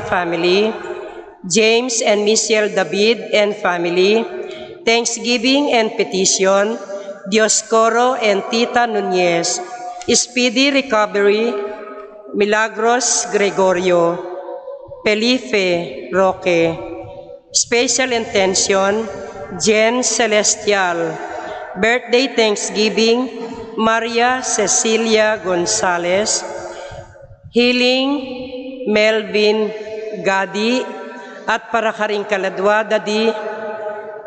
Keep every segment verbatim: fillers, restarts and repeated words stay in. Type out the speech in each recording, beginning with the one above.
family, James and Michelle David and family, thanksgiving and petition, Dioscoro and Tita Nunez, speedy recovery, Milagros Gregorio, Felipe Roque, special intention, Jen Celestial, birthday thanksgiving, Maria Cecilia Gonzalez, healing, Melvin Gadi, at para karing kaladwa da di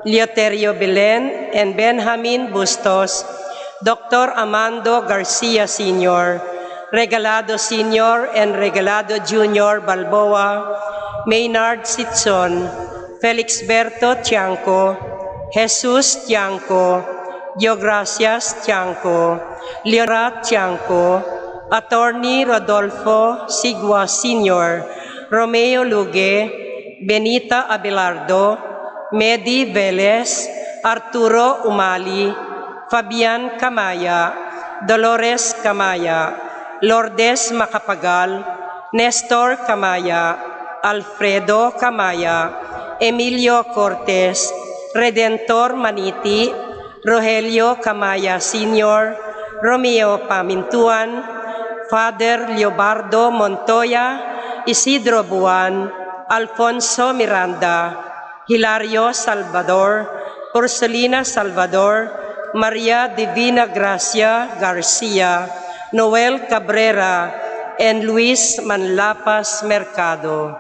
Leoterio Belen and Benjamin Bustos, Doktor Amando Garcia Senior, Regalado Senior and Regalado Junior Balboa, Maynard Sitson, Felixberto Tiangco, Jesus Tiangco, Diogracias Tiangco, Leonora Tiangco, Attorney Rodolfo Sigua Senior, Romeo Luge, Benita Abelardo, Medi Velez, Arturo Umali, Fabian Camaya, Dolores Camaya, Lourdes Macapagal, Nestor Camaya, Alfredo Camaya, Emilio Cortes, Redentor Maniti, Rogelio Camaya Senior, Romeo Pamintuan, Father Leobardo Montoya, Isidro Buan, Alfonso Miranda, Hilario Salvador, Ursulina Salvador, Maria Divina Gracia Garcia, Noel Cabrera, and Luis Manlapas Mercado.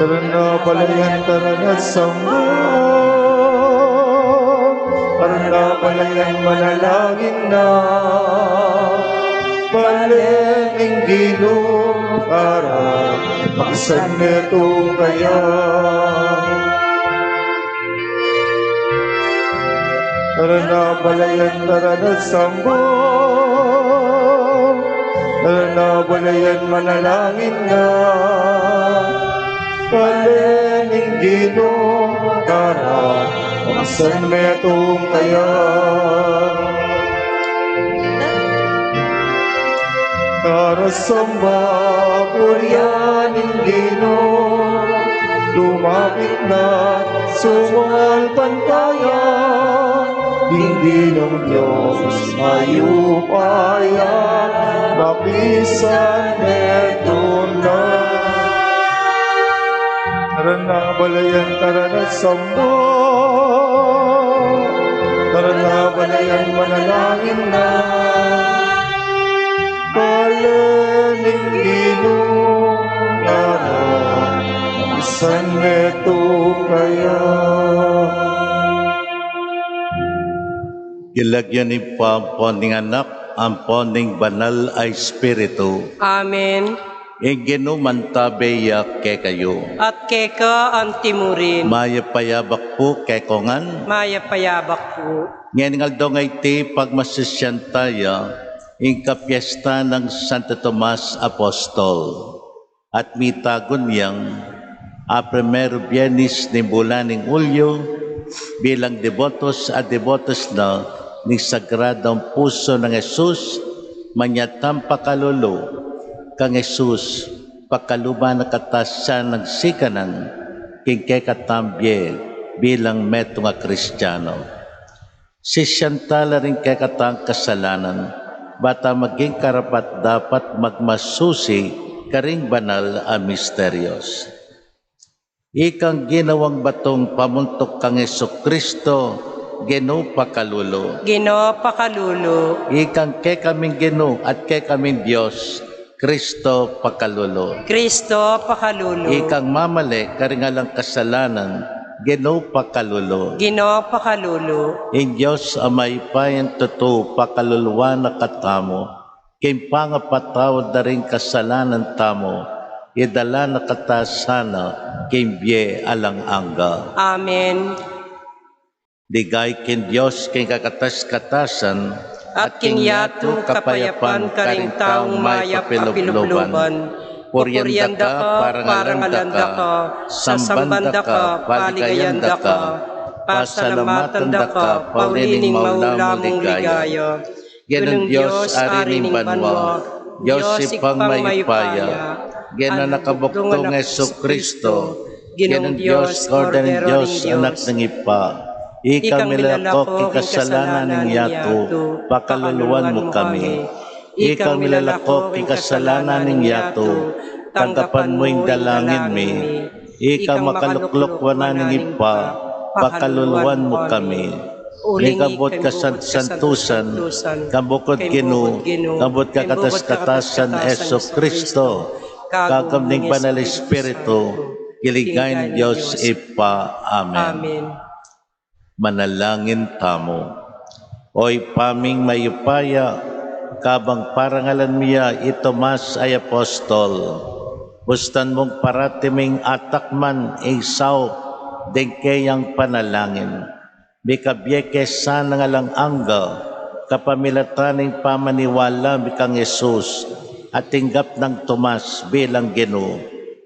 Tara na, balayan, tara na, samba. Tara na, balayan, manalangin na. Balen ing Ginu, tara, pakisan metung kaya. Tara na, balayan, tara na, samba. Tara na, balayan, manalangin na. Balen ing Ginu, tara, pakisan metung kaya. Tara samba, purian ing Ginu, lumapit na, sumampalataya, ing Ginung Dios, mayupaya, makisan metung na. Tara na, balayan, tara na, samba. Tara na, balayan, manalangin na. Balen ing Ginu, tara, pakisan metung kaya. King lagyu ning Ibpa, ampon ning Anak, ampon ning Banal a Espiritu. Amen. Ing Ginu mantabe ya kekayu. At keka anti mu rin. Mayap a yabak pu kekongan. Mayap a yabak pu. Ngening aldo ngeni pagmasisian taya ing kapiesta nang Santo Tomas Apostol. At mitagun yang a primeru Biernis ning bulan ning Hulyo, bilang debotos at debotas na ning Sagradong Pusu nang Jesus, manyatang pakalulu kang Jesus, pakaluban na kata sanang sikanan king kekatang bie bilang metung a Kristiano. Sisian tala ring kekatang kasalanan, ba ta maging karapat-dapat magmasusi karing banal a misterios. Ikang ginawang batung pamuntuk kang Jesucristo, Ginu pakalulu. Ginu pakalulu. Ikang kekaming Ginu at kekaming Dios, Kristo pakalulu. Kristo pakalulu. Ikang mamale karing alang kasalanan, Ginu pakalulu. Ginu pakalulu. Ing Dios a mayupayang tutu pakaluluan na katamu, king pangapatawad da ring kasalanan tamu, idala na kata sana king bie alang angga. Amen. Ligaya king Dios king kakatas-katasan, at king yatu kapayapan karing taung mayap a pilubluban. Purian da ka, parangalan da ka, samban da ka, paligayan da ka, pasalamatan da ka, pauli ning maulamu mung ligaya. Ginung Dios, Ari ning banua, Dios Ibpang mayupaya, ginanakabuktung Jesucristo, Ginung Dios, Kordero ning Dios, Anak ning Ibpa, ikang milalako king kasalanan ning yatu, pakaluluan mu kami. Ikang milalako king kasalanan ning yatu, tanggapan mu ing dalangin mi. Ikang makalukluk wanan ning Ibpa, pakaluluan mu kami. Uli ning kabud kasantusan, kabukut Ginu, kabud kakatas-katasan Jesucristo, kagum ning Banal Espiritu, king ligaya ning Dios Ibpa. Amen. Amen. Manalangin tamu. O Ibpa ming mayupaya, kabang parangalan mu ya i Tomas a apostol, bustan mung parati ming atakman ing saup ding keyang panalangin. Mikabie ke sanang alang angga, kapamilatan ning pamaniwala mi kang Jesus, a tinggap nang Tomas bilang Ginu,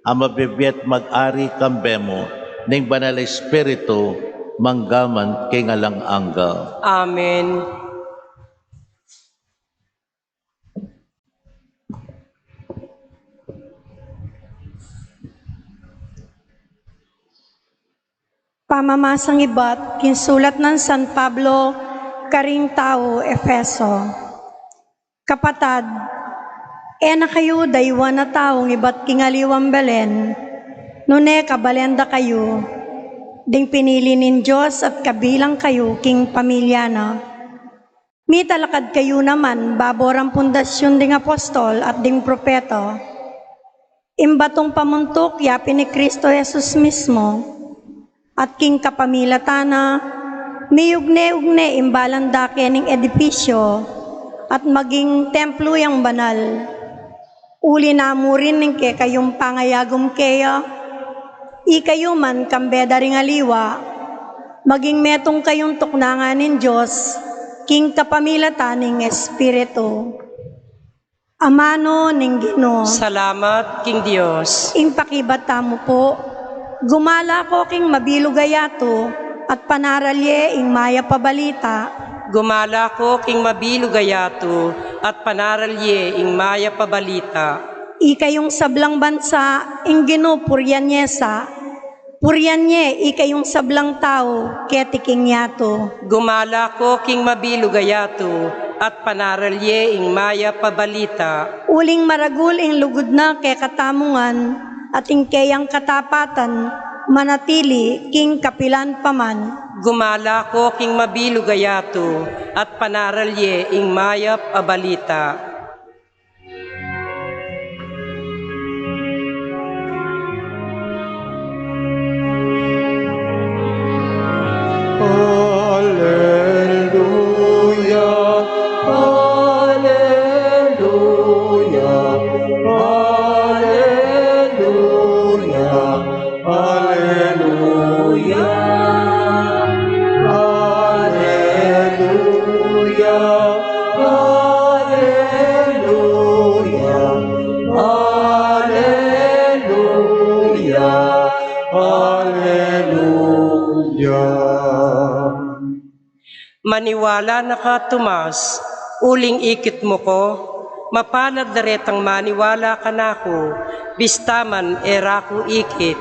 a mabibie at mag-ari kambe mu ning Banal Espiritu, mangga man king alang angga. Amen. Pamamasang ibat king sulat nang San Pablo karing taga Efeso. Kapatad, e na kayu dayuan a taung ibat king aliwang balen, nune kabalen da kayu ding pinili ning Dios at kabilang kayu king pamilya na. Mitalakad kayu naman babo rang pundasyun ding apostol at ding propeta. Ing batung pamuntuk ya pin i Cristo Jesus mismu, at king kapamilatan na, miugne-ugne ing balang dake ning edipisyu, at maging templu yang banal. Uli na mu rin ning kekayung pangayagum keya, ikayu man kambe da ring aliwa, maging metung kayung tuknangan ning Dios, king kapamilatan ning Espiritu. Amanu ning Ginu. Salamat king Dios. Ing pakibat tamu pu, gumala ko king mabilug a yatu, at panaral ye ing mayap a balita. Gumala ko king mabilug a yatu, at panaral ye ing mayap a balita. Ikayung sablang bansa, ing Ginu purian ye sa. Purian ye ikayung sablang tau keti king yatu. Gumala ko king mabilug a yatu, at panaral ye ing mayap a balita. Uling maragul ing lugud na kekatamu ngan, at ing keyang katapatan manatili king kapilan pa man. Gumala ko king mabilug a yatu, at panaral ye ing mayap a balita. Aleluya, aleluya, aleluya, aleluya, aleluya, aleluya. Maniwala na ka, Tomas, uling ikit mu ku. Mapalad la retang maniwala kanaku, bista man e ra ku ikit.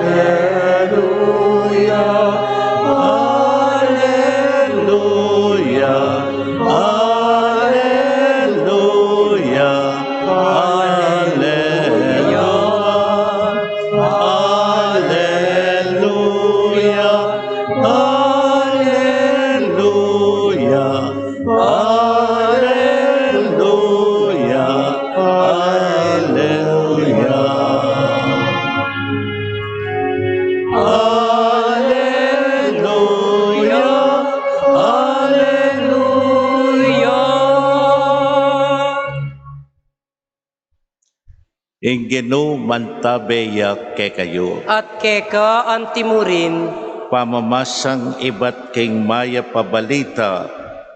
Alleluia, alleluia, alleluia, alleluia, alleluia, alleluia. Alleluia, alleluia. Alleluia, alleluia. Ing Ginu mantabe ya kekayu. At keka antimurin. Pamamasang ibat king Mayap a Balita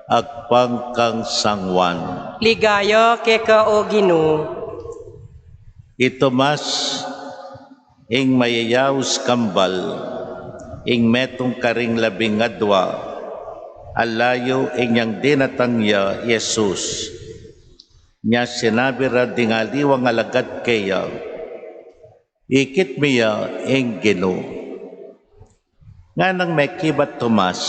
agpang kang San Juan. Ligaya keka, o Ginu. I Tomas, ing mayayaus kambal, ing metung karing labing adua, alayu inyang dinatang ya i Jesus. Nya sinabi ra ding aliwang alagad keya, "Ikit mi ya ing Ginu." Nganang mekibat Tomas,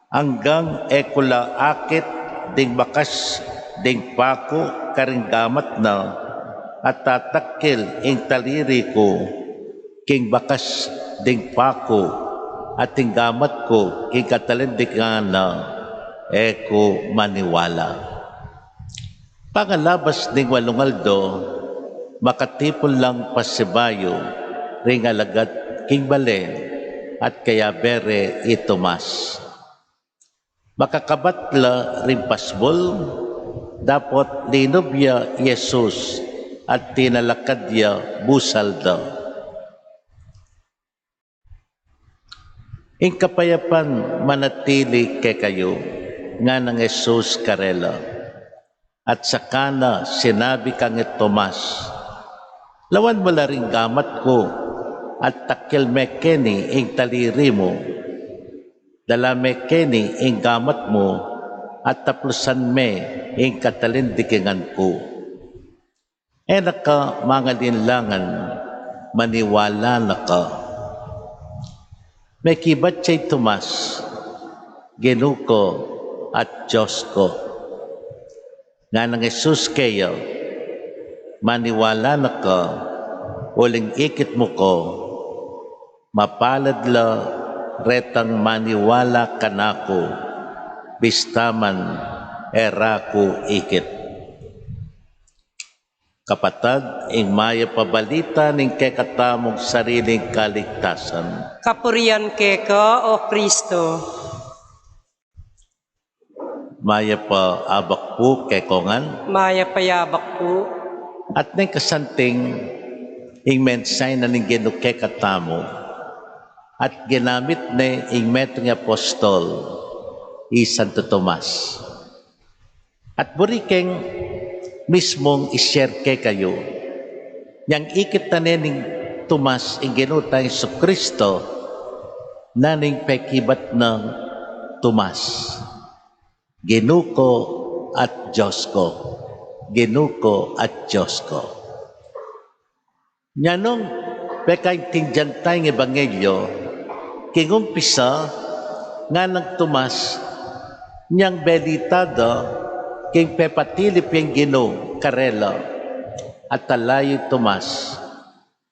"Anggang e ku la akit ding bakas ding paku karing gamat na, at tatakil ing taliri ku king bakas ding paku at ing gamat ku king katalindikan na, e ku maniwala." Pangalabas ning walung aldo, makatipun lang pasibayu ring alagad king bale at kayabe re i Tomas. Makakabat la ring pasbul, dapot linub ya i Jesus at tinalakad ya busal da. "Ing kapayapan manatili kekayu," nganang Jesus karela. At saka na sinabi kang i Tomas, "Lawan mu la ring gamat ku, at takil me keni ing taliri mu. Dala me keni ing gamat mu, at taplusan me ing katalindikingan ku. E na ka mangalinlangan, maniwala na ka." Mekibat ya i Tomas, "Ginu ku at Dios ku." Nganang Jesus keya, "Maniwala na ka, uling ikit mu ku. Mapalad la retang maniwala kanaku, bista man e ra ku ikit." Kapatad, ing Mayap a Balita ning kekatamung sariling kaligtasan. Kapurian keka, o Kristo. Mayap a abak pu kekongan. Mayap a abak pu. At neng kasanting ing mensahe na ning Ginu kekatamu, at ginamit ne ing metung a apostol, i Santo Tomas. At buri keng mismung i-share kekayu. Nyang ikit na ne ning Tomas ing Ginu tang Jesucristo, nanu ing pekibat nang Tomas, "Ginu ku at Dios ku. Ginu ku at Dios ku." Nya nung pekaintindian taya ing ebanghelyo, king umpisa, nganang Tomas, nyang belita da king pepatilip yang Ginu karela, at ala yu i Tomas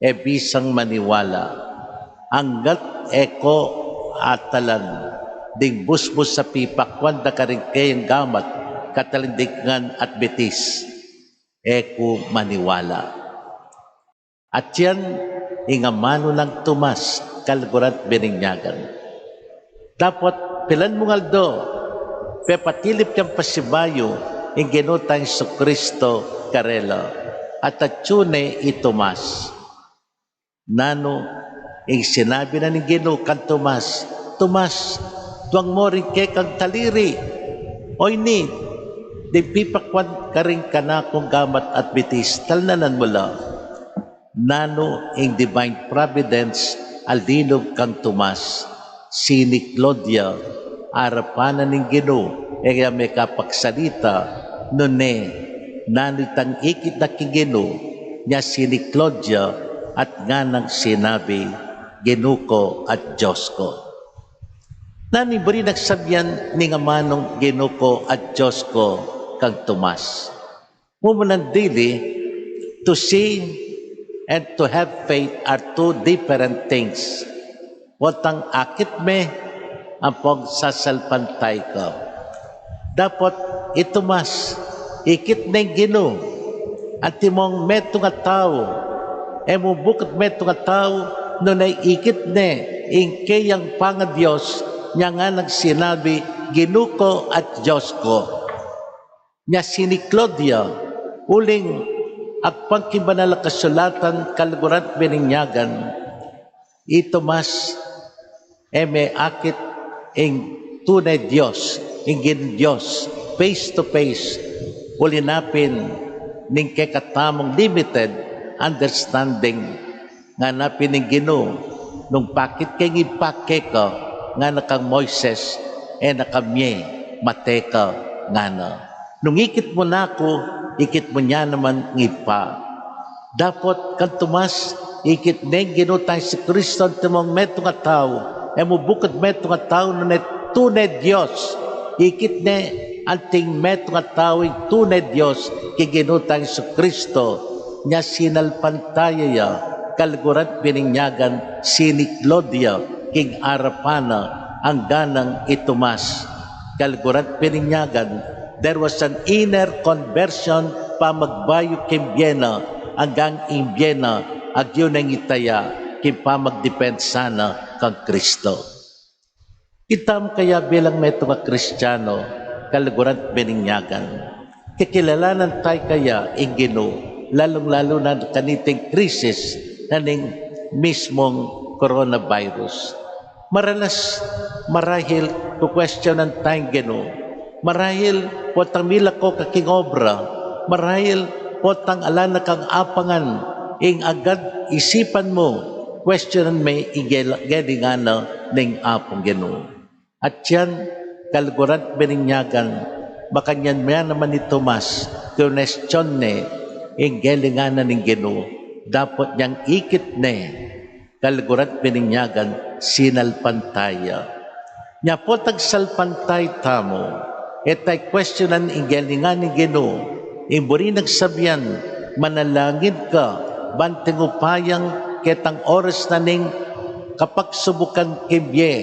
e bisang maniwala, anggat e ko atalan ding busbus a pipakuan da karing keyang gamat, katalindikingan at bitis, e ku maniwala. At yan ing amanu nang Tomas, kaluguran at bininyagan. Dapot pilan mung aldo, pepatilip yang pasibayu ing Ginu tang Jesucristo karela, at atyu ne i Tomas. Nanu ing sinabi na ning Ginu kang Tomas? "Tomas, tuang mu ring kekang taliri. O ini, ding pipakuan karing kanakung gamat at bitis, talnan mu la." Nanu ing divine providence a linub kang Tomas? Siniklod ya arapan na ning Ginu, e ya mekapagsalita, nune nanu itang ikit na king Ginu, nya siniklod ya at nganang sinabi, "Ginu ku at Dios ku." Nanu ing buri nang sabian ning amanung "Ginu ku at Dios ku" kang Tomas? Mumunan dili, to see and to have faith are two different things. Potang akit me ampong sasalpantay ka. Dapot i Tomas, ikit ne ing Ginu. Antimong metung a tau, e mu bukut metung a tau, nune ikit ne ing keyang pangaDios, nya nganang sinabi, "Ginu ku at Dios ku." Nya siniklod ya, uling agpang king Banal a Kasulatan, kaluguran at bininyagan, i Tomas, e me akit ing tune Dios, ing Ginu Dios, face to face, uli na pin ning kekatamung limited understanding. Ngana pin ning Ginu, nung pakit ke ing Ibpa keka, ngana kang Moises, e na ka mie, mate ka, ngana. Nung ikit mu na ku, ikit mu na naman ing Ibpa. Dapot kang Tomas, ikit ne ing Ginu tang Jesucristo antimong metung a tau, e mu bukut metung a tau, nune tune Dios, ikit ne anting metung a tau ing tune Dios king Ginu tang Jesucristo, nya sinalpantaya ya, kaluguran at bininyagan, siniklod ya king arapan na, anggang i Tomas, kaluguran at bininyagan, there was an inner conversion, pamagbayu king bie na, anggang ing bie na agyu neng itaya king pamagdepensa na kang Kristo. Itamu kaya bilang metung a Kristiano, kaluguran at bininyagan, kikilalanan taya kaya ing Ginu, lalung-lalu na kaniting krisis na ning mismung coronavirus? Maralas, marahil, kukwestiyonan taya ing Ginu. Marahil potang milako ka king obra, marahil potang ala na kang apangan ing agad isipan mu, kwestiyonan me ing gel-, gelingan na ning Apung Ginu. At yan, kaluguran at bininyagan, makanyan me naman i Tomas, kinwestiyon ne ing gelingan na ning Ginu, dapot nyang ikit ne, kaluguran at bininyagan, sinalpantaya. Nya potang salpantay tamu, e taya kwestiyonan ing gelingan ning Ginu, ing buri nang sabian, manalangin ka, ban ing upayang ketang oras na ning kapagsubukan king bie,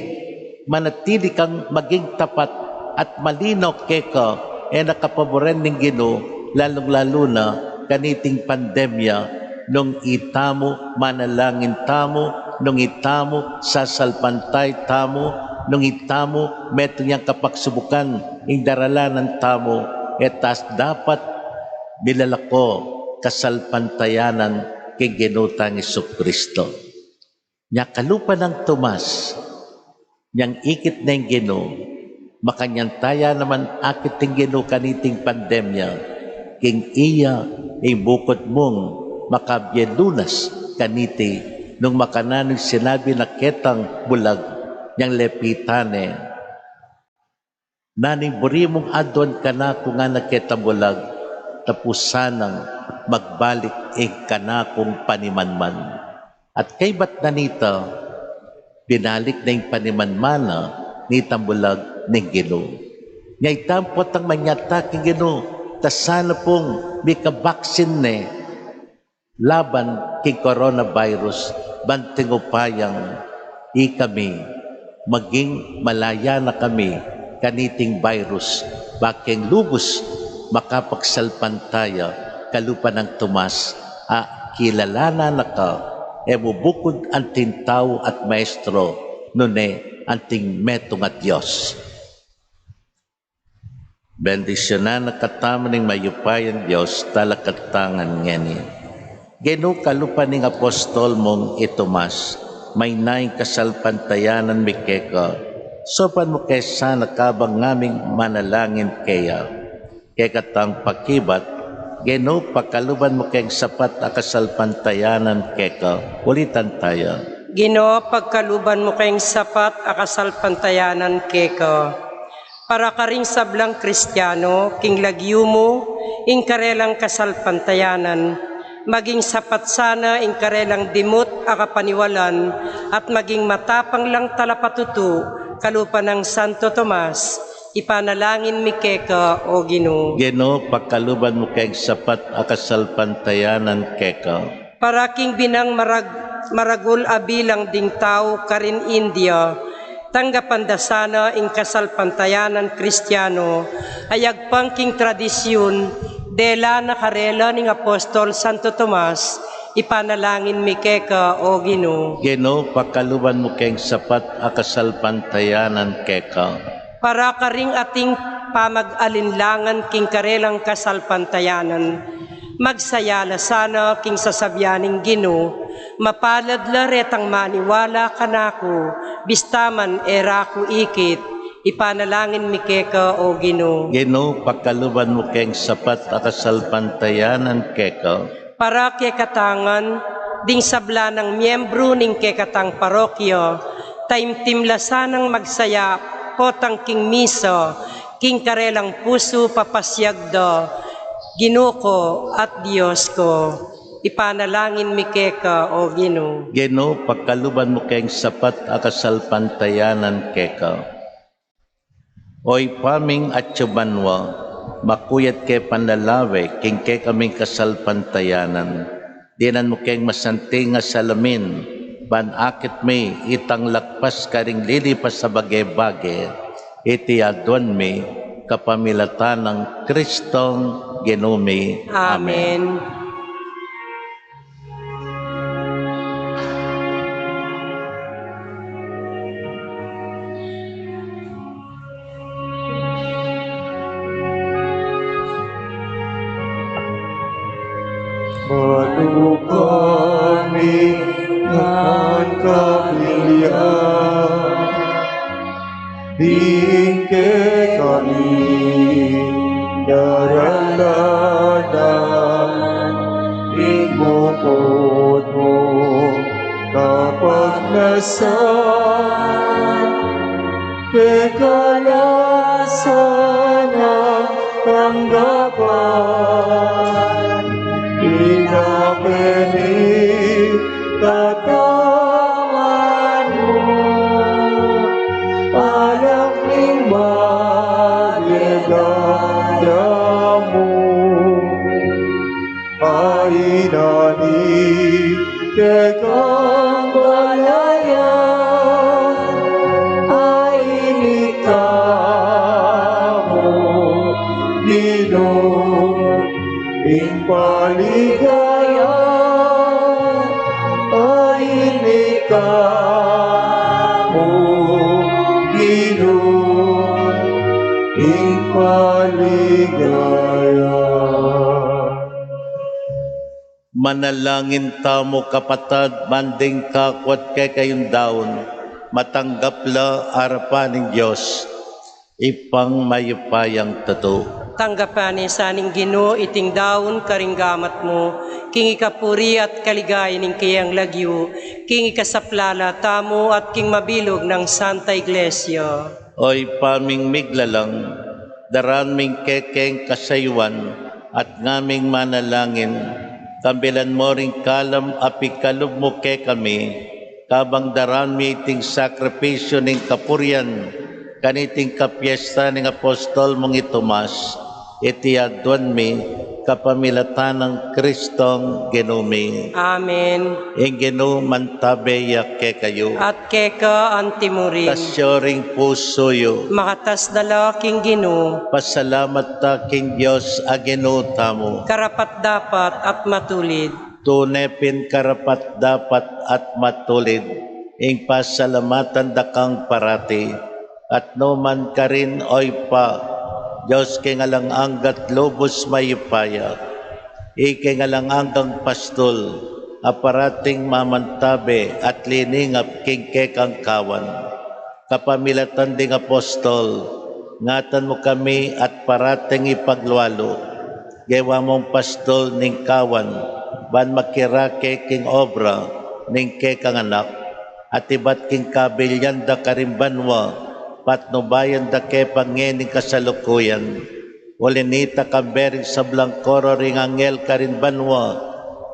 manatili kang maging tapat at malinaw keka, e na kapaboran ning Ginu, lalung-lalu na kaniting pandemya, nung itamu manalangin tamu, nung itamu sasalpantay tamu, nung itamu metung yang kapagsubukan ing daralanan tamu, e ta dapat milalako kasalpantayanan king Ginu tang Jesucristo. Nya kalupa nang Tomas, nyang ikit ne ing Ginu, makanyan taya naman akit ing Ginu kaniting pandemya, king iya ing bukut mung makabie lunas kaniti, nung makananu ing sinabi na ketang bulag, nyang lepitan ne, "Nanu ing buri mung aduan kanaku?" ngana ketang bulag, "Tapusan nang magbalik ing kanakung panimanman." At kaybat na nita, binalik na ing panimanman na nitang bulag ning Ginu. Nya ita potang manyata king Ginu, ta sana pung mikabaksin ne laban king coronavirus, ban ing upayang ikami maging malaya na kami kaniting virus, ba keng lubus makapagsalpantaya. Kalupa nang Tomas, a kilalanan na ka, e mu bukud anting tau at maestro, nune anting metung a Dios. Bendisyunan na katamu ning mayupayang Dios, talakad ta ngan ngeni. Ginu, kalupa ning apostol mung i Tomas, mayna ing kasalpantayanan mi keka, saupan mu ke sana kabang ngaming manalangin keya. Kekatang pakibat, Ginu, pakaluban mu keng sapat a kasalpantayanan keka. Ulitan taya. Ginu, pakaluban mu keng sapat a kasalpantayanan keka. Para karing sablang Kristiano, king lagyu mu, ing karelang kasalpantayanan, maging sapat sana ing karelang dimut a kapaniwalan at maging matapang lang talapatutu, kalupa nang Santo Tomas, ipanalangin mi keka, O Ginu. Ginu, pakaluban mu keng sapat a kasalpantayanan keka. Para king binang marag-, maragul a bilang ding tau karin India, tanggapan da sana ing kasalpantayanan Kristiano, a yagpang king tradisyun, dela na karela ning Apostol Santo Tomas, ipanalangin mi keka, O Ginu. Ginu, pakaluban mu keng sapat a kasalpantayanan keka. Para karing ating pamag-alinlangan king karelang kasalpantayanan, magsaya la sana king sasabian ning Ginu, mapalad la retang maniwala kanaku, bista man e ra ku ikit, ipanalangin mi keka, O Ginu. Ginu, pakaluban mu keng sapat a kasalpantayanan keka. Para kekatang ngan, ding sabla nang miyembru ning kekatang parokya, taimtim la sanang magsaya potang king misa, king karelang pusu papasiag da, Ginu ku at Dios ku. Ipanalangin mi keka, O Ginu. Ginu, pakaluban mu keng sapat a kasalpantayanan keka. O Ibpa ming atsu banua, makuyat ke panlalawe king kekaming kasalpantayanan. Dinan mu keng masanting a salamin, ban akit mi itang lagpas karing lilipas a bage-bage. Iti aduan mi kapamilatan nang Kristong Ginu mi. Amen. Amen. Manukan mi ngan kapilya ding kekami daralanan, ing bukut mu kapagnasan, keka la sana tanggapan, ing katawan mu, alang ning maligaya mu. Ay nani kekang balayan, ay nikamu Ginu ing paligaya, ay nikamu Ginu ing paligaya. Manalangin tamu, kapatad, ban ding kaku at kekayung daun matanggap la arapan ning Dios, Ibpang mayupayang tutu. Tanggapan na sa ning Ginu iting daun karing gamat mu, king ikapuri at kaligayan ning keyang lagyu, king ikasaplala tamu at king mabilug nang Santa Iglesia. O Ibpa ming miglalang, daraan ming kekeng kasayuan at ngaming manalangin, kambilan mu ring kalam a pikalub mu kekami, kabang daraan mi iting sakripisyu ning kapurian kaniting kapiesta ning apostol mung i Tomas, iti aduan mi kapamilatan nang Kristong Ginu mi. Amen. Ing Ginu mantabe ya kekayu. At keka antimurin. Tasyo ring pusu yu. Makatas da la king Ginu. Pasalamat ta king Dios a Ginu tamu. Karapat-dapat at matulid. Tune pin karapat-dapat at matulid ing pasalamatan da kang parati, at numan karin, O Ibpa, Dios king alang angga't lubus mayupaya, i king alang anggang pastul, a parating mamantabe at liningap king kekang kawan. Kapamilatan ding apostol, ngatan mu kami at parating ipaglualu Gewa mung pastul ning kawan, ban makirake king obra ning kekang anak, at ibat king kabilian da karin banua, patnubayan da ke pa ngening kasalukuyan. Uli na nita, kambe ring sablang koro ring anghel karin banua,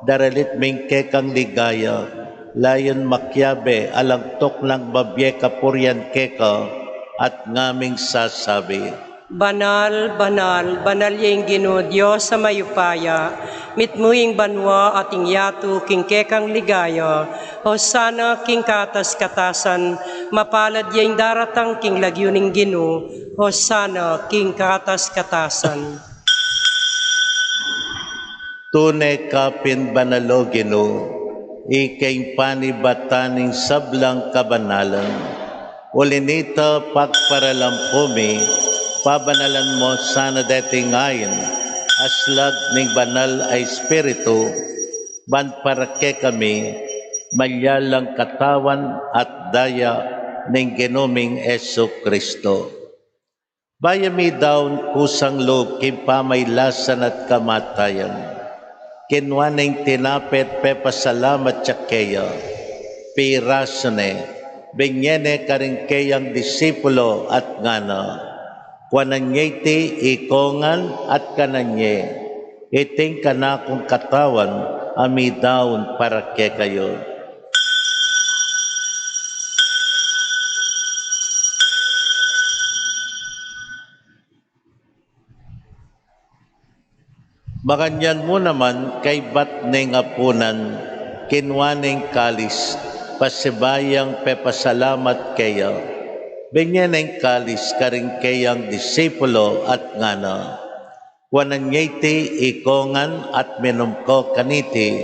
daralit mi ing kekang ligaya, layun makiabe alang tuknang babie kapurian keka, at ngaming sasabi: Banal, banal, banal ya ing Ginu Dios a mayupaya, mitmu ing banua at ing yatu king kekang ligaya. Hosana king kaatas-katasan, mapalad ya ing daratang king lagyu ning Ginu. Hosana king kaatas-katasan. Tune ka pin banal, O Ginu, ika ing panibatan ning sablang kabanalan. Uli na nita, pagparalampu mi, pabanalan mu sana deting ain, aslag ning Banal a Espiritu, ban para kekami malyalang katawan at daya ning Ginu ming Jesucristo. Bayu mi daun kusang lub king pamailasan at kamatayan, kinua ne ing tinape at pepasalamat ya keya, pirasu ne, binie ne karing keyang disipulo at ngana: Kuanan ye iti ikongan at kanan ye, iti ing kanakung katawan a midaun para kekayu. Makanyan mu naman, kaybat ning apunan, kinua ne ing kalis, pasibayu yang pepasalamat keya, binie ne ing kalis karing keyang disipulo at ngana: Kuanan ye iti ikongan at minum ko kaniti,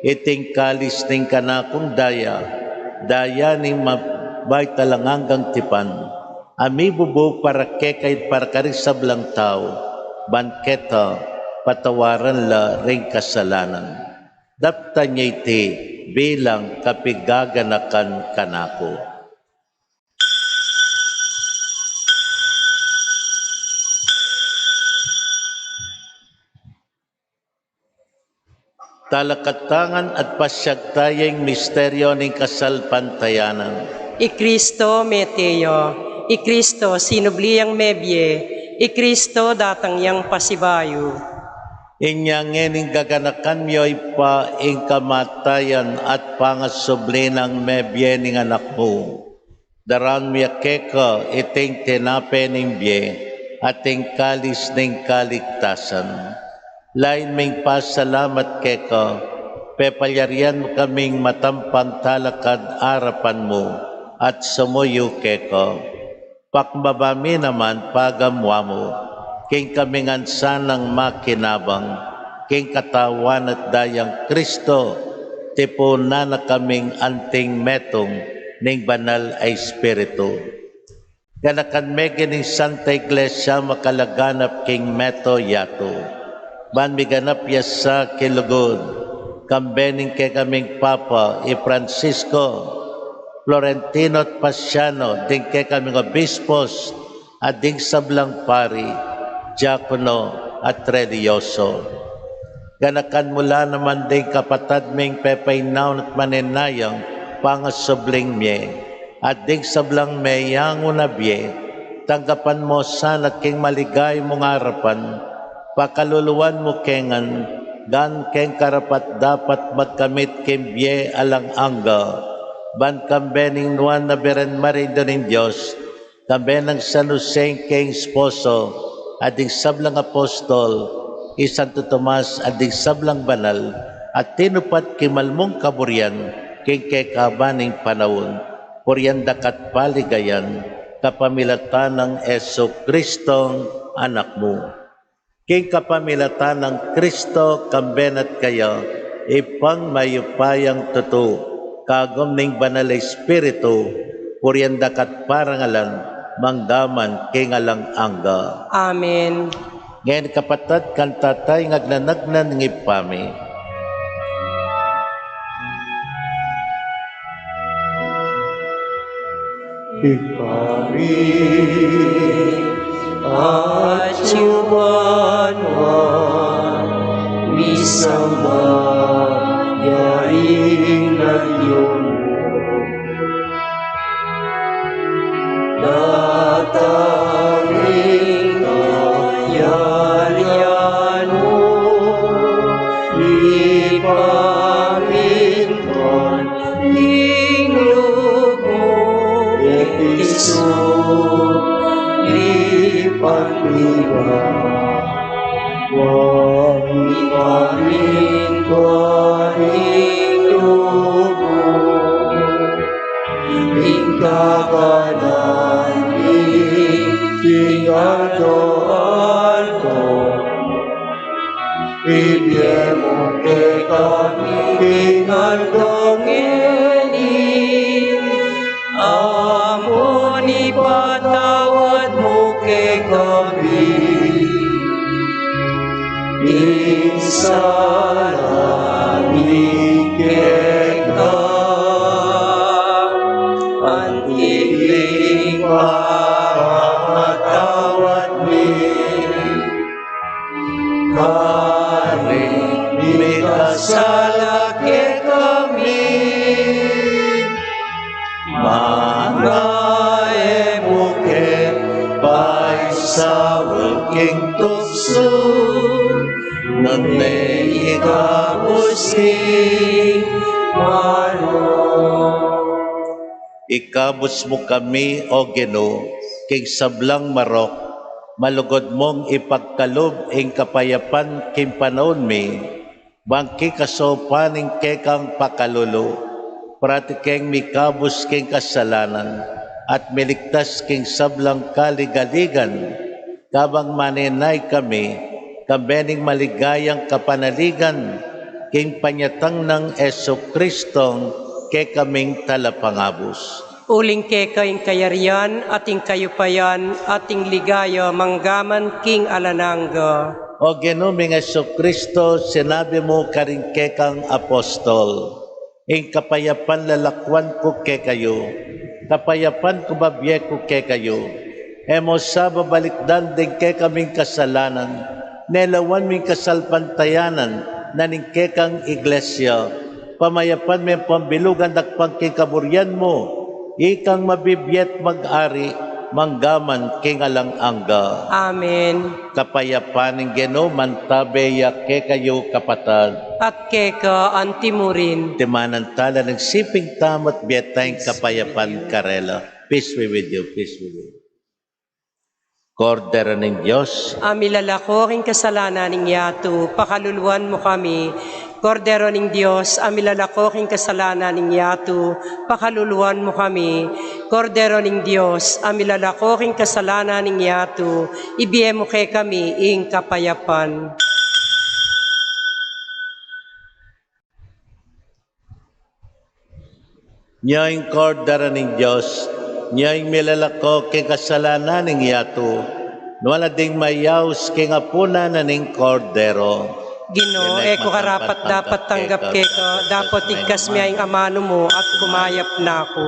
iti ing kalis ning kanakung daya, daya ning mabait alang anggang tipan, a mibubu para kekayu at para karing sablang tau, ban keta patawaran la ring kasalanan. Daptan ye iti bilang kapigaganakan kanaku. Talakad ta ngan at pasiag taya ing misteryo ning kasalpantayanan. I Kristo mete ya, i Kristo sinubli yang mebie, i Kristo datang yang pasibayu. Inya ngening gaganakan mi, O Ibpa, ing kamatayan at pangasubli nang mebie ning Anak mu. Daraun mi keka iting tinape ning bie at ing kalis ning kaligtasan. Lain ming pasalamat keka, pepalyarian mu kaming matampang talakad arapan mu at sumuyu keka. Pakbaba mi naman pagamua mu, king kami ngan sanang makinabang king katawan at dayang Kristo, tipunan na kaming anting metung ning Banal a Espiritu. Ganakan me king Santa Iglesia makalaganap king meto yatu, ban miganap ya sa king lugud, kambe ning kekaming Papa i Francisco, Florentino at Pasiano, ding kekaming obispos, at ding sablang pari, diakono, at relihiyoso. Ganakan mu la naman ding kapatad ming pepainaun at manenayang pangasubling mie, at ding sablang meyangu na bie, tanggapan mu sana king maligaya mung arapan, pakaluluan mu ke ngan, gan keng karapat-dapat magkamit king bie alang angga, ban kambe ning nuan a Birhen Maria Indu ning Dios, kambe nang San Jose ing keyang esposo, at ding sablang apostol, i Santo Tomas, at ding sablang banal, a tinupad king mal mung kaburian, king kekaban ning panaun, purian da ka at paligayan, kapamilatan nang Jesucristong Anak mu. King kapamilatan nang Kristo, kambe na at kaya, Ibpang mayupayang tutu, kagum ning Banal a Espiritu, purian da ka at parangalan, mangga man king alang angga. Amen. Ngeni kapatad, kanta taya ing agnanagnan ning Ibpa mi. Ibpa mi, At yu banua, misamban ya ing lagyu mu. Datang ing kayarian mu, mipamintuan ing lub mu, Efeso, mipamintuan, mipamintuan ing lub mu. Ing kakanan mi king aldo-aldo ibie mu kekami king aldo ngeni, ampon ipatawad mu kekami ing sala mi keka, anti ing pamamatawad mi karing mikasala kekami. Manga e mu ke paisaul king tuksu, nune ikabus king marok. Ikabus mu kami, O Ginu, king sablang marok, malugud mung ipagkalub ing kapayapan king panaun mi, bang king kasaupan ning kekang pakalulu, parati keng mikabus king kasalanan, at miligtas king sablang kaligaligan, kabang manenaya kami, kambe ning maligayang kapanaligan, king panyatang nang Jesucristong kekaming Talapangabus. Uling keka ing kayarian, at ing kayupayan, at ing ligaya, manggaman king alang angga. O Ginu ming Jesucristo, sinabi mu karing kekang apostol, ing kapayapan lalakuan ku kekayu, kapayapan ku babie ku kekayu. E mu sa babalikdan ding kekaming kasalanan, ne lawan mu ing kasalpantayanan na ning kekang iglesia. Pamayapan me ampon bilugan dakpan king kaburian mu, ikang mabibie at mag-ari manggaman king alang angga. Amen. Kapayapan ning Ginu mantabe ya kekayu, kapatad. At keka anti mu rin. Timanan tala ning siping tamu at bie tang kapayapan karela. Peace be with you, peace be with you. Kordero ning Dios, a milalako king kasalanan ning yatu, pakaluluan mu kami. Kordero ning Dios, a milalako king kasalanan ning yatu, pakaluluan mu kami. Kordero ning Dios, a milalako king kasalanan ning yatu, ibie mu kekami ing kapayapan. Nya ing Kordero ning Dios, nya ing milalako king kasalanan ning yatu, nuan la ding mayaus king apunan na ning Kordero. Ginu, e ku karapat-dapat tanggap keka, dapot igkas mu ing amanu mu at kumayap na ku.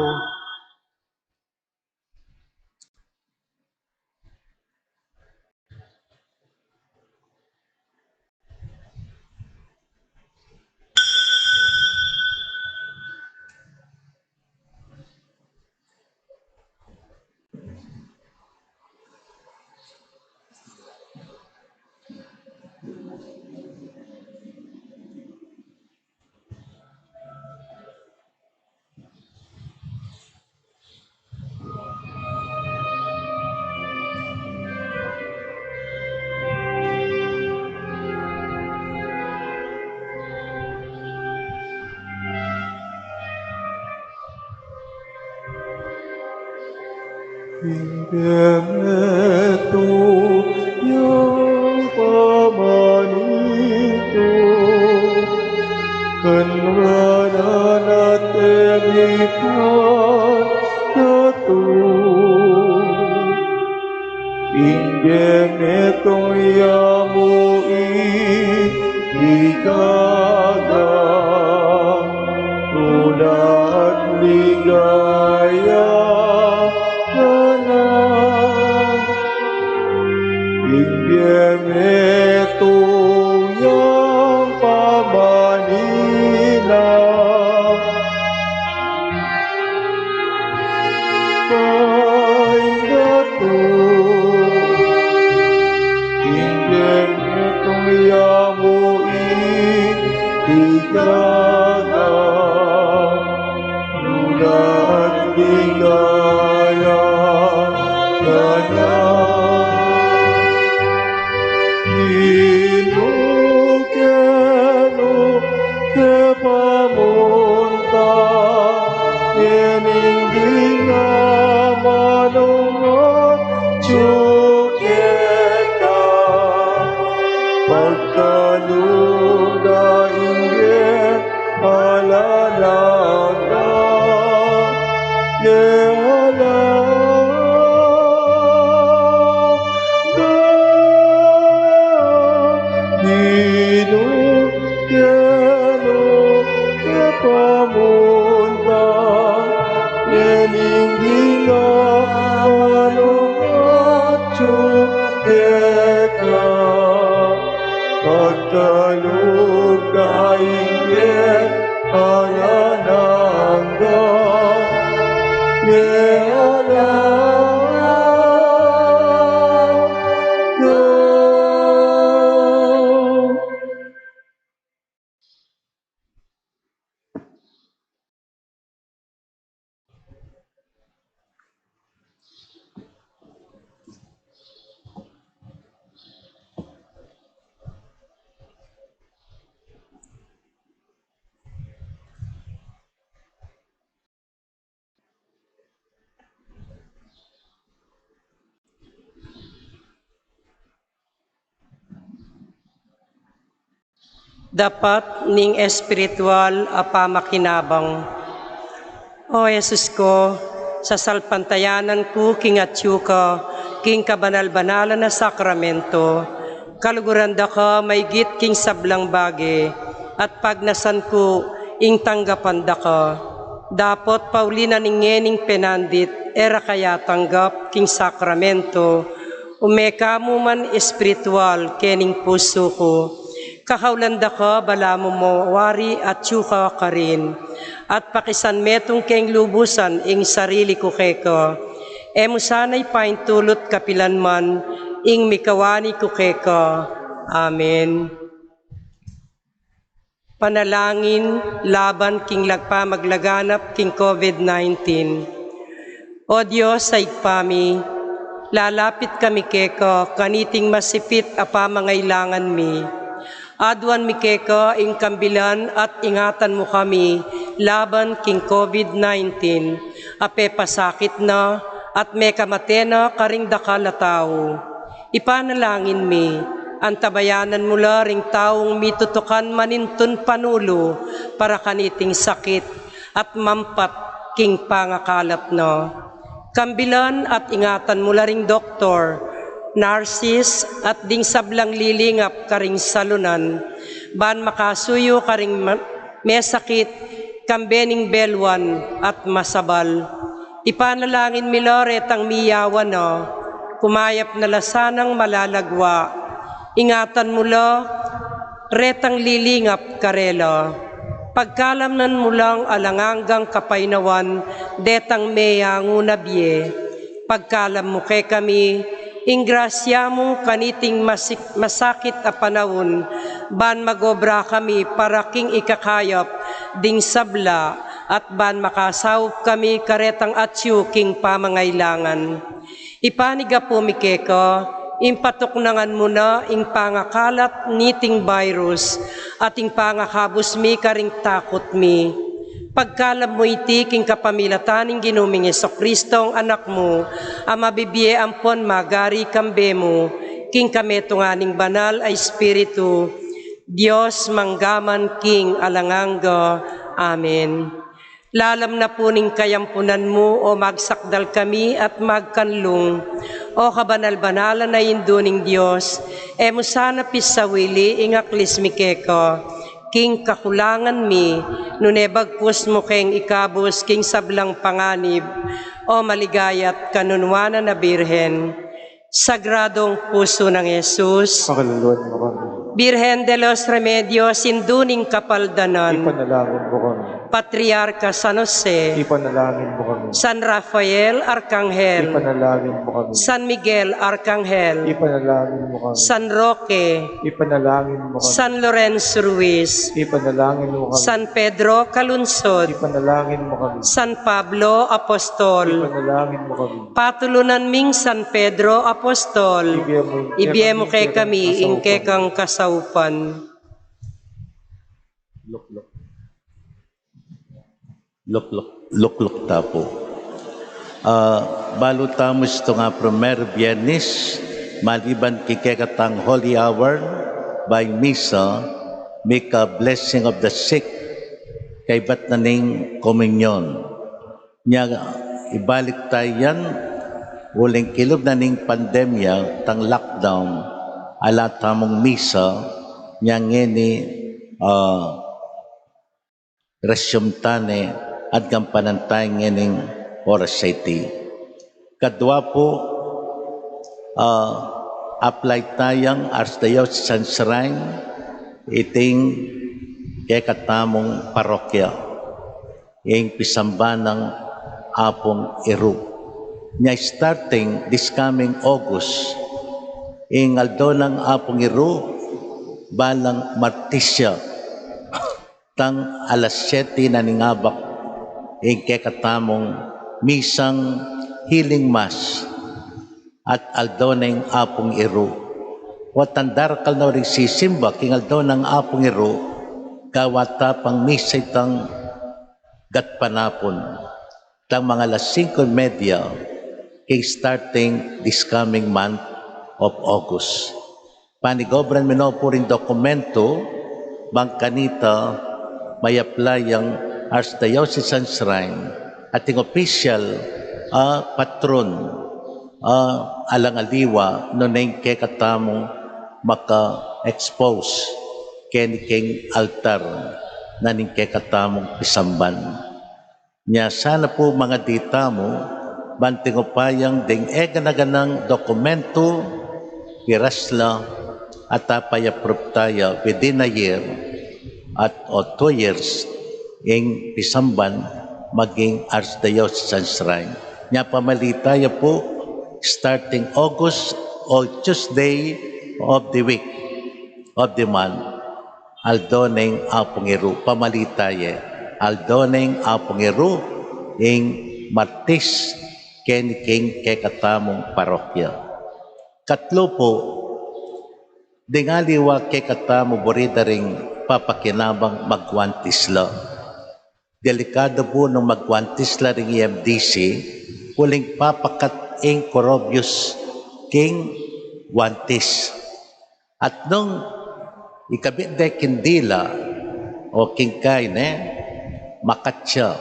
Ing demetung yang pamanintu, kanwanan at ebipan datu. Ing demetung yamu i igaga, tula at ligaya na. Ay, datu, ingge metung ya mu itigaga, nulat ding daya kana. Ginu, kenu ke pamunta, ngening dinga manung atyu keka, pagkalub da ingge alang angga, nge alang angga. Ginu, kenu ke pamunta, ngening dinga manung atyu keka, pagkalub da ingge alang angga, nge alang angga. Dapat ning espiritual a pamakinabang. O Jesus ko, sasalpantayanan ku king atyu ka king kabanal-banalan a sakramento, kaluguran da ka maigit king sablang bage, at pagnasan ku ing tanggapan da ka. Dapot pauli na ning ngening penandit, e ra ka ya tanggap king sakramento, ume ka mu man espiritual kening pusu ku. Kakaulan da ka, balamu mo wari atyu ka karin, at pakisan metung keng lubusan ing sarili ku keka. E mu sana ipaintulut kapilan man ing mikawani ku keka. Amen. Panalangin laban king lag-, pamaglaganap king COVID nineteen. O Dios a Ibpa mi, lalapit kami keka kaniting masipit a pamangailangan mi. Aduan mi keka ing kambilan at ingatan mu kami laban king COVID nineteen a pepasakit na at mekamate na karing dakal a tau. Ipanalangin mi, antabayanan mu la ring taung mitutukan manintun panulu para kaniting sakit at mampat king pangakalat na. Kambilan at ingatan mu la ring doktor, nurses, at ding sablang lilingap karing salunan, ban makasuyu karing ma-, mesakit, kambe ning beluan at masabal. Ipanalangin mi la retang miyawan na, kumayap na la sanang malalagwa. Ingatan mu la retang lilingap karela. Pagkalamnan mu lang alang anggang kapaynawan detang meyangu na bie. Pagkalam mu kekami, ing grasya mu kaniting masik-, masakit a panaun, ban mag-obra kami para king ikakayap ding sabla, at ban makasaup kami karetang atyu king pamangailangan. Ipanigapu mi keka, ing patuknangan mu na ing pangakalat niting virus, at ing pangakabus mi karing takut mi. Pagkalam mu iti king kapamilatan ning Ginu ming Jesucristo, Anak mu, a mabibie ampon magari kambe mu, king kametungan ning Banal a Espiritu, Dios mangga man king alang angga. Amen. Lalam na pu ning kayampunan mu, o magsakdal kami at magkanlung, o kabanal-banalan a Indu ning Dios, e mu sana pisawili ing aklis mi keka king kakulangan mi, nune bagkus mu keng ikabus king sablang panganib, o maligaya at kanunuanan a Birhen. Sagradong Pusu nang Jesus. Pakaluluan mu kami. Birhen de los Remedios, Indu ning Kapaldanan. Ipanalangin mu kami. Patriarka San Jose, ipanalangin mo kami. San Rafael Arkanghel, ipanalangin mo kami. San Miguel Arkanghel, ipanalangin mo kami. San Roque, ipanalangin mo kami. San Lorenzo Ruiz, ipanalangin mo kami. San Pedro Calungsod, ipanalangin mo kami. San Pablo Apostol, ipanalangin mo kami. Patulunan ming San Pedro Apostol, ibie mu kekami ing kekang kasaupan. Lukluk. Lukluk, lukluk ta pu. Ah, balu tamu istung a primer Biernis, maliban king kekatang Holy Hour, baing misa, mika blessing of the sick, kaybat na ning komunyon. Nya, ibalik ta yan, uling kilub na ning pandemya, tang lockdown, ala tamung misa, nya ngeni, ah, resume ta ne, at gampanan ta ngening oras a iti. Kadua pu, ah, apply tayang Archdiocesan Shrine, iting kekatamung parokya, ing pisamban nang Apung Iru. Nya starting this coming August, ing aldo nang Apung Iru, balang Martis ya, tang alas siyete na ning abak, ing kekatamung misang healing mass, at aldo neng Apung Iru. Potang darakal no ring sisimba king aldo nang Apung Iru, gawa ta pang misa itang gatpanapun, tang mga alas singko y media, king starting this coming month of August. Panigobran mi no pu ring dokumentu, bang kanita, may-apply yang Archdiocesan Shrine, at ing official, ah, patron, ah, alang aliwa, nune ing kekatamung maka-expose keni king altar na ning kekatamung pisamban. Nya sana pu mangadi tamu, bang ing upayang deng egana-ganang dokumentu, piras la, at apay-approve taya within a year, at o two years, ing pisamban maging Archdiocesan Shrine. Nya pamalitaya pu, starting August, all Tuesday of the week, of the month, aldo neng Apung Iru, pamalitaya, aldo neng Apung Iru, ing Martis, keni king kekatamung parokya. Katlu pu, deng aliwa kekatamu buri da ring papakinabang magguantis la. Delikadu pu nung magguantis la ring E M D C, uling papakat ing coronavirus king guantis. At nung ikabit de king dila o king kain e, makat ya.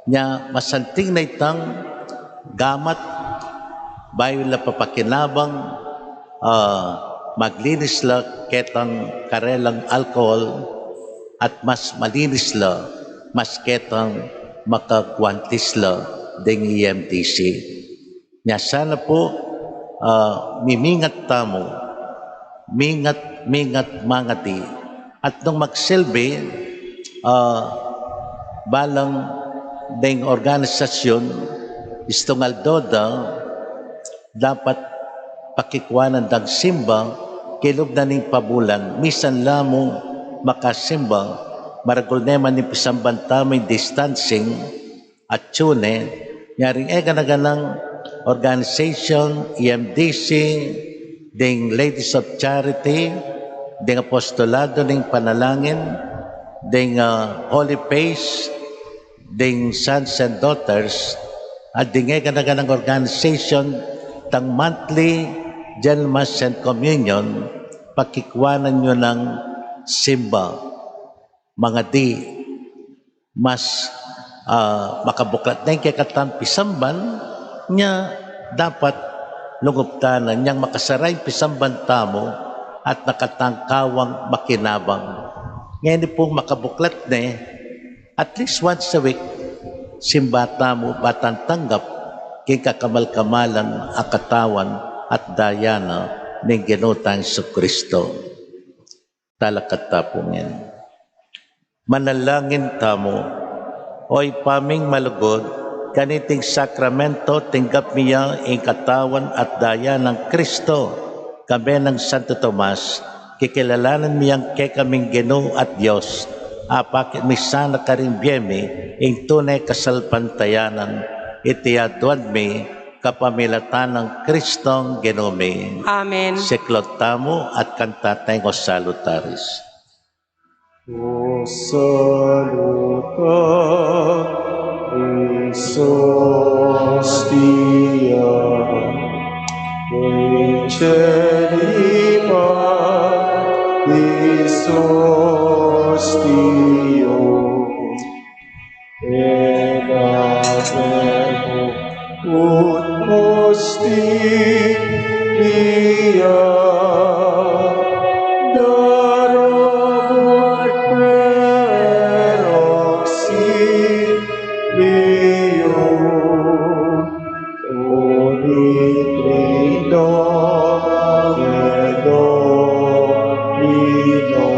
Nya masanting na itang gamat, bayu la papakinabang, ah, maglinis la ketang karelang alcohol, at mas malinis la, mas ketang makaguantis la deng E M D C. Nya sana pu, ah, mimingat tamu, mingat, mingat mangadi. At nung magsilbi, ah, balang deng organisasyun, istung aldo da, dapat pakikuanan dang simba, kilub na ning pabulan, misan la mu makasimba, maragul ne man ing pisamban tamu ing distancing, at tune, nya ring egana-ganang organization, E M D C, ding Ladies of Charity, ding Apostolado ning Panalangin, ding, ah, Holy Face, ding Sons and Daughters, at ding egana-ganang organization, tang monthly General Mass and Communion, pakikuanan yu nang simba, mangadi, mas, ah, makabuklat ne ing kekatang pisamban, nya dapat lungub ta na nyang makasara ing pisamban tamu at nakatangkawang makinabang. Ngeni pung makabuklat ne, at least once a week, simba tamu ba tang tanggap king kakamal-kamalan a katawan at daya na ning Ginu tang Jesucristo. Talakad ta pu ngan. Manalangin tamu. O Ibpa ming malugud, kaniting sakramento tinggap mi ya ing katawan at daya nang Kristo, kayabe nang Santo Tomas, kikilalanan mi yang kekaming Ginu at Dios, apakit mi sana karing bie mi ing tune kasalpantayanan, iti aduan mi kapamilatan nang Kristong Ginu mi. Amen. Siklaud tamu at kanta tayong O Salutaris. O Salutaris Hostia, Encelipa Hostio, Ena Verbo ut Hostilia, Darum et per Auxilium, Unitri Domine Domino,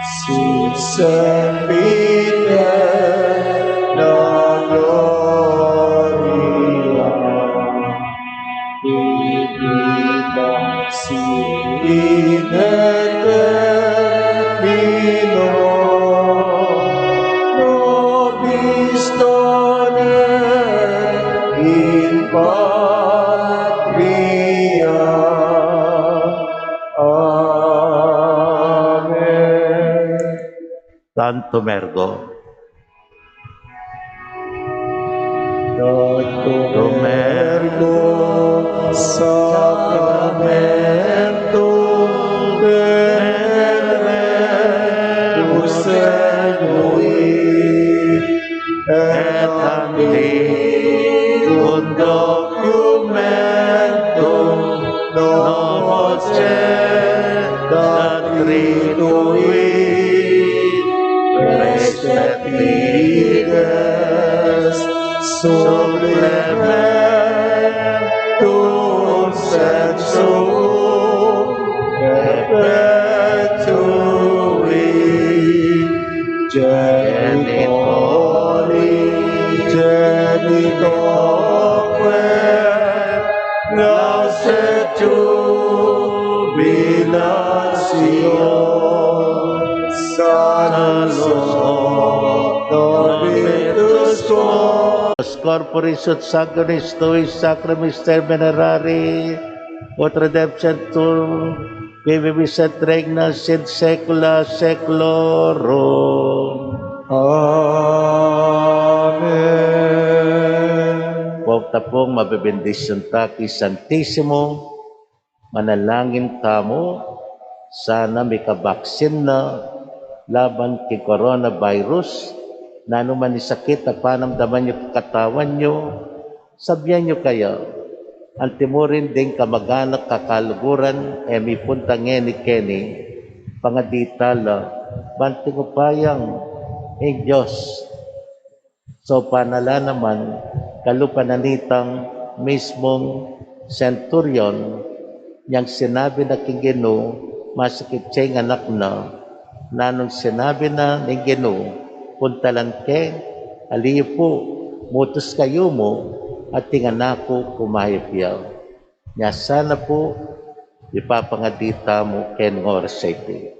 Sic semper in gloria Divinitatis in aeternum. Nobis dona in patria. Amen. Tantum ergo. Tantum ergo sacramentum venerandum et antiquum documentum non procedit, restituidas supplementum sensu perpetui genitori, genitoque lauset jubilatio, salus hoc non metus quod. Corporis et sanguinis tuis sacra mysterium venerari, ut redemptionem tuae, qui vivis et regnas in saecula saeculorum. Amen. Pota pung mabebendisyun ta king Santisimo, manalangin tamu, sana mikabaksin na laban king coronavirus, nanu man ing sakit a panamdaman yu king katawan yu, sabian yu kaya, antimurin ding kamaganak, kakaluguran, e mipunta ngeni keni, pangadi tala, ban king upayang ing Dios. So, panala naman, kalupa na nitang mismung centurion, inyang sinabi na king Ginu, masakit ya ing anak na, nanung sinabi na ning Ginu, puntalan ke, ali yu pu, mutus kayu mu, at ing anak ku kumayap ya. Nya sana pu, ipapangadi tamu keng oras a iti.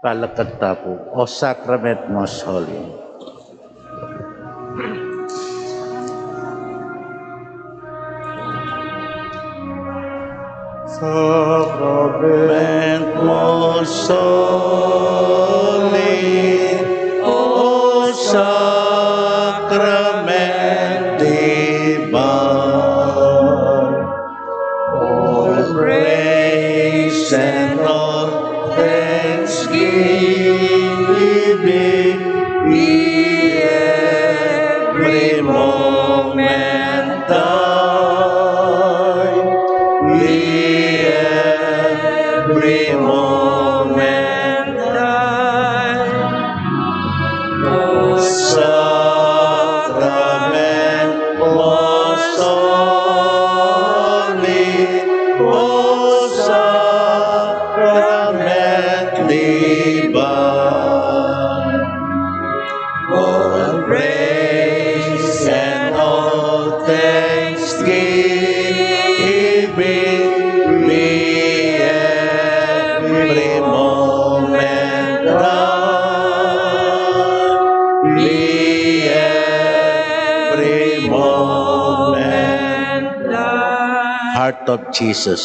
Palakad ta pu. O Sacrament most holy. Sacrament most holy, O Sacrament divine. All praise and all thanksgiving be every moment thine, be every moment thine. O Sacrament most holy, O Sacrament divine, all praise and all thanksgiving be every moment thine, be every moment thine. Heart of Jesus.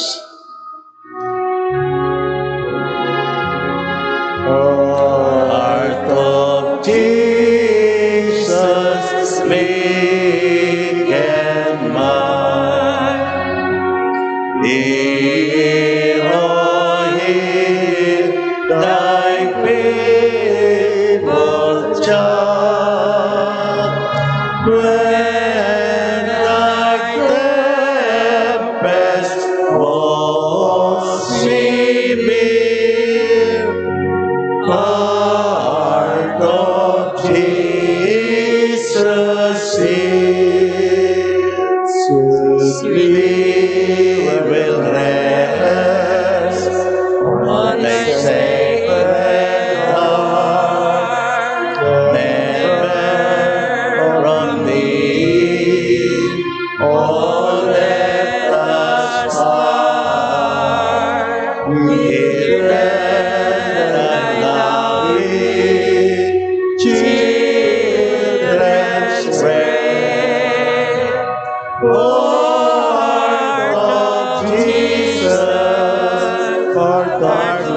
Heart of Jesus, meek and mild, hear, O hear thy feeble child. When thy tempest was severe, heart of Jesus, hear. Sweetly will rest on thy sacred heart, never from thee. Oh, let us part, give them thy lovely children's bread. Oh, heart of Jesus, heart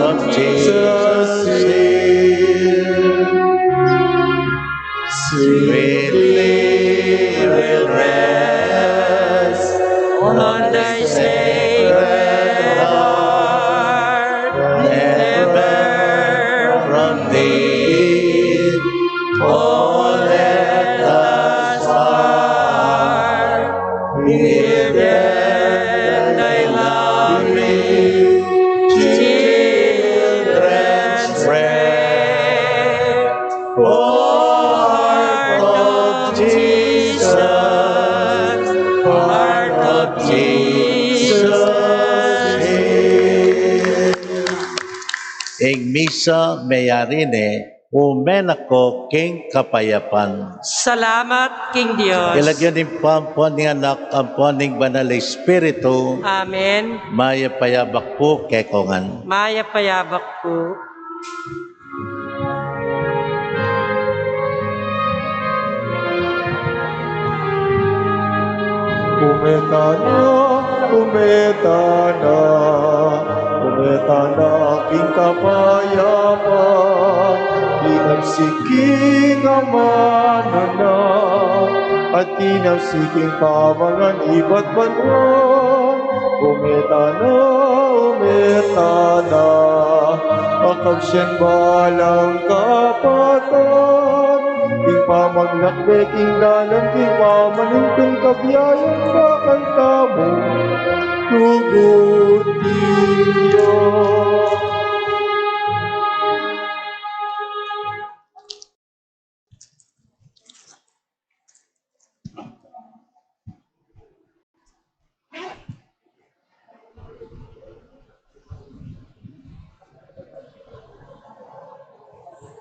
of Jesus, hear. Sweetly will rest on thy sacred heart, never from thee. Oh, let us part, give them thy lovely children's bread. Oh, heart of Jesus, heart of Jesus, hear. Ing misa meyari ne, ume na ko king kapayapan. Salamat king Dios. King lagyu ning Ibpa, ampon ning Anak, ampon ning Banal Espiritu. Amen. Mayap a yabak pu kekongan. Mayap a yabak pu. Ume tana, ume tana, ume tana king kapayapan, tinapsik king amanana, at tinapsik king pamangan ibat banua. Ume tana, ume tana, makabsian balang kapatad, king pamaglakbe king dalan, king pamanuntun kabiayan, kakantamu, lugud king Dios.